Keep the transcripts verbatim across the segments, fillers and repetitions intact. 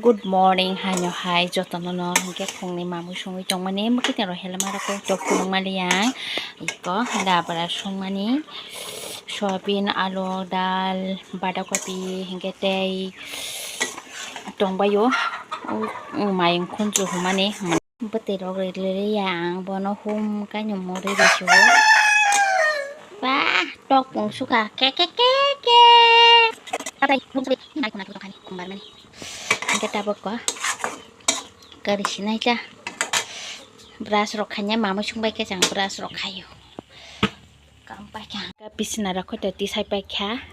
Good morning, haino hai jotono no hingke phungni mamui songwi tongmani, mwkhwtwng rok helma rok kok tok phunukmani yang iko labra songmani, soyabin, alu, dal, bada kopi hingke tei tongbaio, o, o, mayung khunju humani. Bwtwi rok ri ri ya ang bono hum kaino muri ri sugo. Ba tok pung suka ke ke ke ke. Atai hum suka ni ai kuna kuto kani kumbar mani. Hingke tabuk ko kari sinai cha. Brush rok khanya mamui sung bai khe chang brush rok khayo. Kam pai kha. Bisna rok khoto tisai pai kha.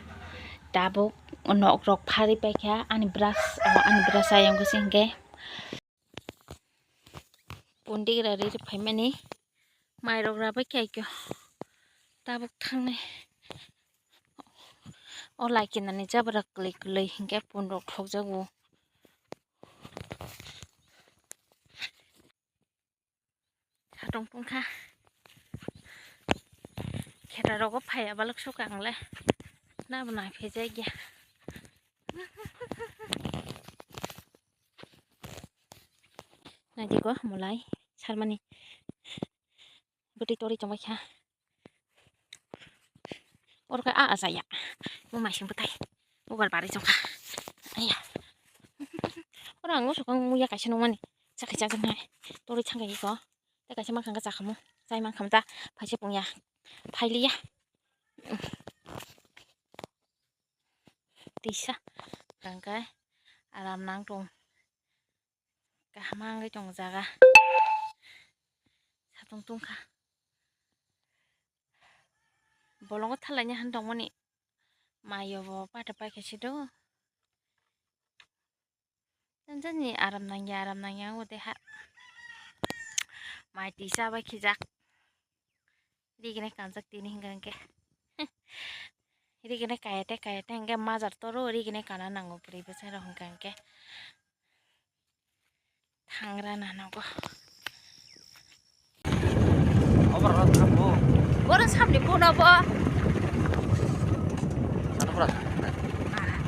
Tabuk nok rok phari pai kha ani brush, ani brush ayang sing khe. Pundigra ri phaimani mairok rabai khaikhe tabuk thangnai. O laikinani jabra kwlwi kwlwi hinkhe punrok thokjago. Satong tongkha. Kheta rogo phaiya balok sukha angle. Nabo nai phejai gya. Naidi go mulai sarmani. Bwtwi tori chongbai kha. Oro khe a achaya. Bo maising bwtai. Ugal bari chongkha. Aya. Oro ang usukang muya kaisa nungmani. Chakhi chajaknai. Tori thangkha iko. Tei kaisa mankha khe chakhamu. Chai mankhamu ta. Phaisa pungya. Phailiya. Tisa. Kangkai. Aram nang tong. Kaham wngwi tongo jaga. Satung tungkha. Bolongo thalaini han tongmani. Mayo bo pata paikha sido. Jani aram nangya, aram nangya wngo de ha. Mai twi chabai khijak. Rigini kanjak tini hingka hingke. Rigini kayate kayate hingke majar toro rigini kana nango bwrwi bwsai rok hingka hingke. Thangra nanogo. Oro samni phone bo.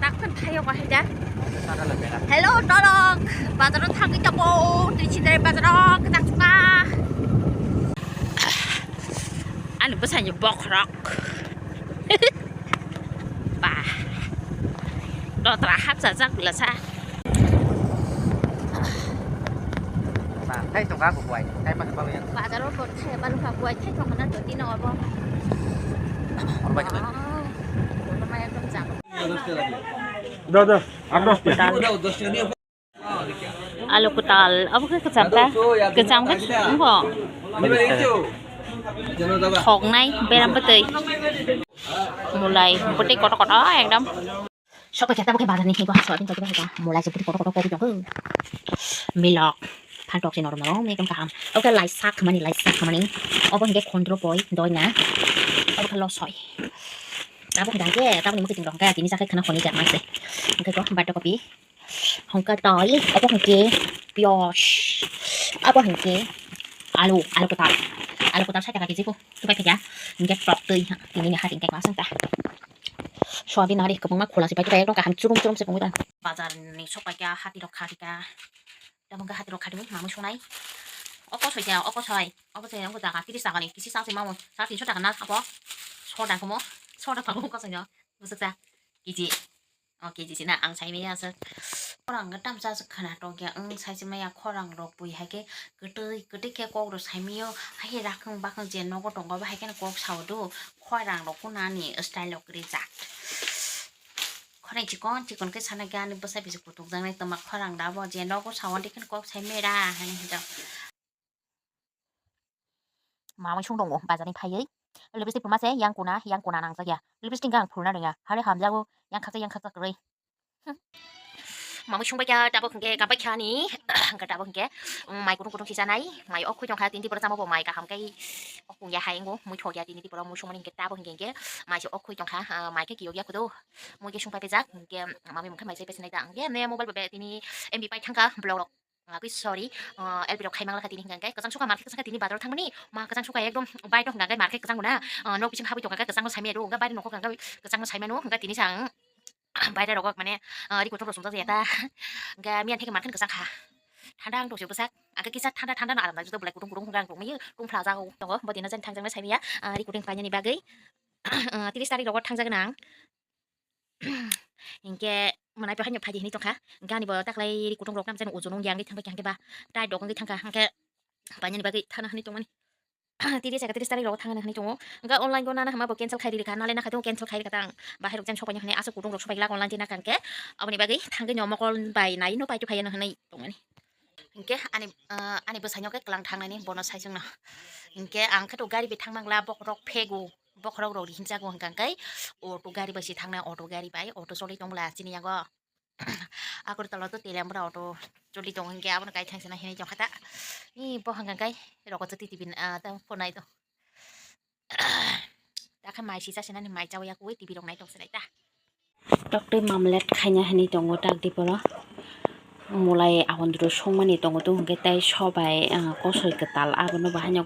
Takon thayo bahai da. Hello, tolok. Bazaro thangwi tongo. Twi chidre bazaro kachang chukha. Ani bwsani bokhorok. Ba. Dotra hapsa jak pula sa. Ba, thai tongka ko buai. Thai ma ba yang. Bazaro ko thai balu ka buai thai tongka na to dino abo. Or ba kita. Wow. Kono ma ekdom jak. Da, da. Ar dos pita. Alu kwtal, abo khe kwcham ta? Kwcham khe wngkho. Thoknai, beram bwtwi. Mulai, bwtwi kotor kotor ekdom. Sok paikha tabuk khe bazar ni hinwi soyabin tongkhe mulai se bwtwi kotor kotor kopi tongkhe. Milok, phan tok se norom norom ekdom kaham. Obo khe lai sak khamani, lai sak khamani. Obo hinkhe khondro poi, doi na. Obo khe losoi. Tabuk hinkhe, tabuk ni mwkhwtwng rok hinkhe tini chakhe khwna khoni jak nang se. Hinkhe ko bada kopi. Hwnkhe tei, obo hwnkhe piyaj, obo hwnkhe alu, alu kwtal, alu kwtal sait taka kg ko, tupai phaikha, hwnkhe tok twi, tini ni hati hwnkhe kwasang ta. Soyabin nari kwbangma khula se pai tupai ekdom kaham churum churum se pungwi tong. Bazar ni sok paikha hati rok kha rika, tamo hwnkhe hati rok kha rwi mamui sunai. Oko soikha, oko soi, oko se wngkha jaga tris taka ni, kisi chang se mamui, sare tinso taka na abo, soda kamo, soda kamo kosoi no, bwswk sa, kg. O kg sina ang sai maya aswk. Khorang tam cha khwna tongya wng sai se maya khorang rok bui hai khe kwtwi kwtwi khe kok rok sai mio hai rakhwng bakhwng je nogo tongo abo hai kheno kok sao do khorang rok kunani style rok rijak khorang chikon chikon khe sana khe ani bwsai bisik kutuk jaknai tongma khorang da bo je nogo sao de kheno kok sai mera hani hinjak. Mamui sung tongo bazar ni phaiwi. Lipstick phulma se yang kuna, yang kuna nangjak ya. Lipstick ang phulna rwngya. Hare hamjago yang khaksa, yang khaksa kwrwi. Mamui sung bai kha, tabuk hwnkhe kabai kha ni. Hwnkhe tabuk hwnkhe, mm, mai kutung kutung si chanai. Mai ok khui tongkha, tini tipra chama bo mai kaham kai. Ok ya hai ngo, mui thok ya tini tipra mui sung mani hwnkhe tabuk hwnkhe hwnkhe mai se ok khui tongkha, ah, mai khe kiyok ya kudo. Mui khe sung pai pejak, hwnkhe mami mungkha mai se pesenai ta. Hwnkhe ne mobile bo be tini M B pai thangkha, vlog rok. Agui sorry, ah, L B rok khaimang lakha tini hwnkha hwnkhe kwchang sukha market kwchang kha tini bazar thangmani ma kwchang sukha ekdom bai to hwnkha hwnkhe market kwchang muna, ah, nok bising habwi tongkha hwnkhe kwchangno saimaya do hwnkha bai nokho hwnkha hwnkhe kwchangno saimano hwnkha tini sang Baire rok mane, ah, ri kutung rok sumjak ya ta. Hingke miyan theke mankhan kwchang kha. Thanda ang tongsi bwsak. Angke kisa thanda thanda no aram nang juto belai kutung kutung hwnka ang tongmio. Tungphla jago tongo. Bo dino jani thangjak nai saimaya. Ah, ri kutung painani bagwi. Ah, tris tarik rogo thangjak nang. Hingke mwnai bo haino phaidi hinwi tongkha. Hingke ani bo taklai ri kutung rok namjani uju nung yang thangbai khe hingke ba. Tai dok wngwi thangkha. Hingke painani bagwi thana hinwi tongmani. Tiri saka tris tarik rogo thangna hinwi tongo. Hingke online go nana hama bo cancel khai rikha. Nalai nakha tongo cancel khai rikha tang. Bahai rok jan sopai hinwi aswk kutung rok sopai lak online twi nakha hingke. Aboni bagwi thangwi no mokol bai nai no pai tu phaiya no hinwi tongmani. Hingke ani, ah, ani bwsaino khe kwlang thangnani bono sai chwngno. Hingke ang khe to gari bai thang mangla bokhorok phegu, bokhorok rok hinjago hingka hingke auto gari bai se thangnai, auto gari bai auto choli tongla chini yago. Agartala to Teliamura auto choli tongo hingke abono kai thang sina hinwi tongkha ta. Ni bo hingka hingke roko choti tibin, ah, ta phone nai to. Takhe mai sisa sinani mai chawi ya kuwi T V rok nai tong sinai ta. Tok tei mamlet khaina hinwi tongo tak di poro. Mulai ahondro songmani tongo to hwnkhe tei sobai, ah, kosoi kwtal abono bahaino.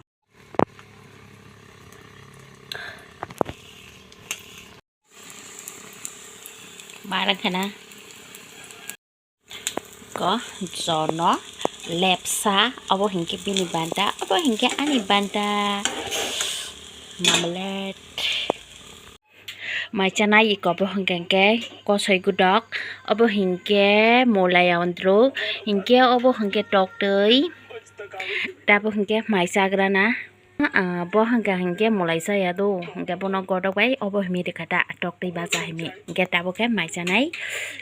Barang khana. Ko jono lepsa, obo hinkhe bini banta, obo hinkhe ani banta. Mamlet. Mai chanai iko bo hinkhe hinkhe kosoi gudok, obo hinkhe molai ondro, hinkhe obo hinkhe toktwi, tabo hinkhe mai chagrana. Ah, bo hwnkha hinkhe molai chaya do, hinkhe bono godok bai obo himi rikha ta, tok twi bacha himi, hinkhe tabuk khe mai chanai,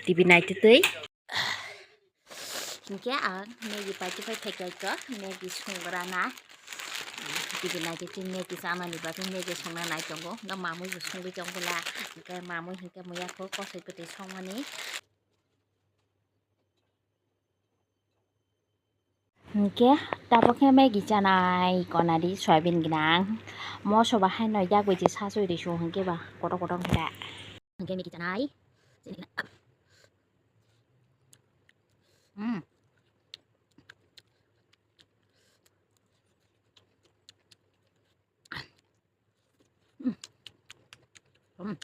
T V naitwi twi. Hinkhe ang Maggie paitwi pai phaikha khe, Maggie songgrana. T V naitwi twi Maggie chanani bagwi Maggie songna nai tongo, hinkhe mamui bo songwi tong bwla, hinkhe mamui hinkhe muya kho kosoi kwtwi songmani. Hinkhe tabuk khe Maggie chanai konadi soyabin gwnang. Moso bahaino yak bai je sachwi risu hinkhe ba kotor kotor hinkhe. Hinkhe Maggie chanai. Hmm. Hmm. Hmm.